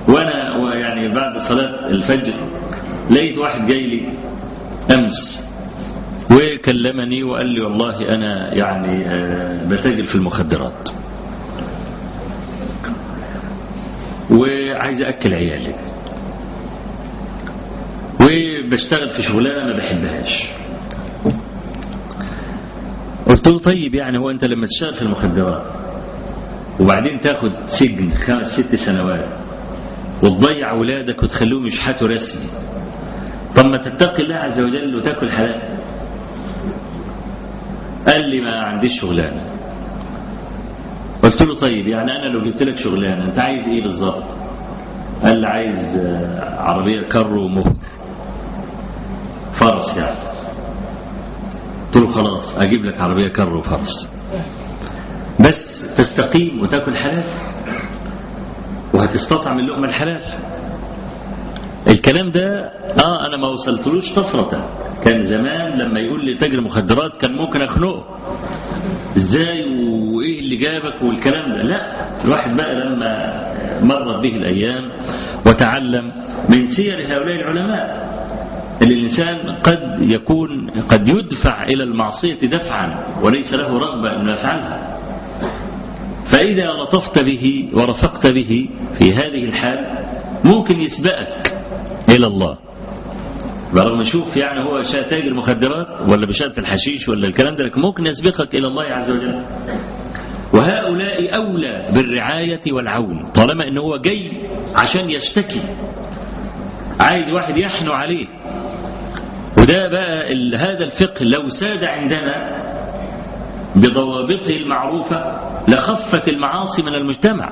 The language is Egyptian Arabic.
وانا يعني بعد صلاة الفجر لقيت واحد جاي لي امس وكلمني وقال لي والله انا يعني بتاجر في المخدرات وعايز اكل عيالي وبشتغل في شغلانه ما بحبهاش. قلت له طيب يعني هو انت لما تشتغل في المخدرات وبعدين تاخد سجن 5 6 سنوات وتضيع اولادك وتخليهم يشحتوا رسمي، طب ما تتقي الله عز وجل وتاكل حلال؟ قال لي ما عنديش شغلانه. قلت له طيب يعني انا لو جبت لك شغلانه انت عايز ايه بالظبط؟ قال لي عايز عربيه كر ومهر فرس يعني. قلت له خلاص اجيب لك عربيه كر وفرس، بس تستقيم وتاكل حلال وهتستطعم اللقمه الحلال. الكلام ده انا ما وصلتلوش طفرة. كان زمان لما يقول لي تاجر مخدرات كان ممكن اخنقه، ازاي وايه اللي جابك والكلام ده. لا، الواحد بقى لما مرت به الايام وتعلم من سير هؤلاء العلماء ان الانسان قد يكون قد يدفع الى المعصية دفعا وليس له رغبة انه يفعلها، فإذا لطفت به ورفقت به في هذه الحال ممكن يسبقك إلى الله. برغم شوف يعني هو شاء تاجر مخدرات ولا بشاء في الحشيش ولا الكلام ده، لكن ممكن يسبقك إلى الله عز وجل. وهؤلاء أولى بالرعاية والعون طالما إن هو جاي عشان يشتكي، عايز واحد يحنو عليه. وده بقى هذا الفقه لو ساد عندنا بضوابطه المعروفة لخفت المعاصي من المجتمع.